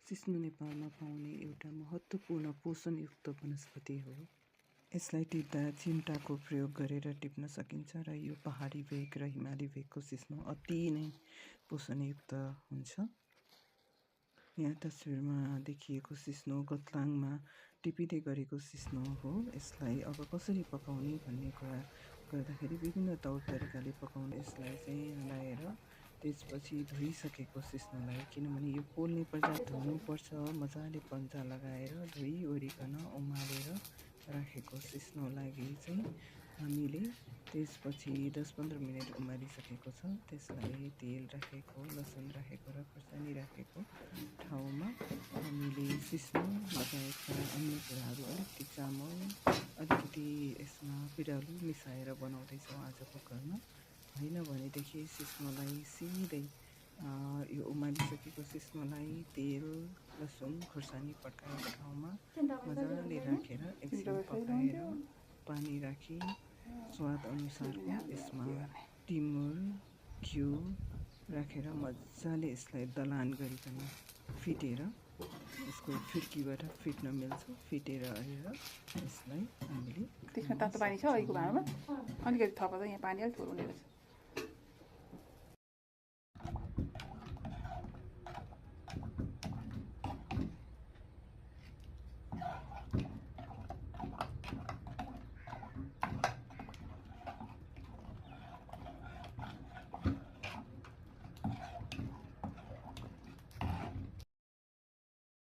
सिस्नो नेपालमा पाउने एउटा महत्त्वपूर्ण पोषणयुक्त वनस्पति हो। यसलाई टिप्दा चिम्टाको प्रयोग गरेर टिप्न सकिन्छ र यो पहाडी भेग र हिमाली भेगको सिस्नो अति नै पोषणयुक्त हुन्छ। यहाँ तस्बिरमा देखिएको सिस्नो गतलाङमा टिपिँदै गरेको सिस्नो हो। यसलाई अब कसरी पकाउने भन्ने कुरा गर्दाखेरि विभिन्न तौर तरिकाले पकाउने। यसलाई चाहिँ हल्लाएर त्यसपछि धोइसकेको सिस्नोलाई, किनभने यो पोल्ने पश्चात धुनुपर्छ, मजाले पन्जा लगाएर धोइओरिकन उमालेर राखेको सिस्नो लागि चाहिँ हामीले त्यसपछि 10-15 मिनट उमालिसकेको छ। त्यसलाई तेल राखेको, लसुन राखेको र खुर्सानी राखेको ठाउँमा हामीले सिस्नो लगायतका अन्य कुराहरू, अलिकति चामल, अलिकति यसमा पिँडालु मिसाएर बनाउँदैछौँ आज कुकरमा। होइन भनेदेखि सिस्नोलाई सिधै यो उमालिसकेको सिस्नोलाई तेल, लसुन, खुर्सानी पड्काएको ठाउँमा मजाले राखेर एकछिन पकाएर पानी राखी स्वाद अनुसारको यसमा टिमुर, घिउ राखेर मजाले यसलाई दलान गरिकन फिटेर यसको फिर्कीबाट फिट्न मिल्छ। फिटेर यसलाई हामीले त्यसमा तातो पानी छ अहिलेको भाँडामा, अलिकति थपेर यहाँ पानी अलिक थोर हुने रहेछ।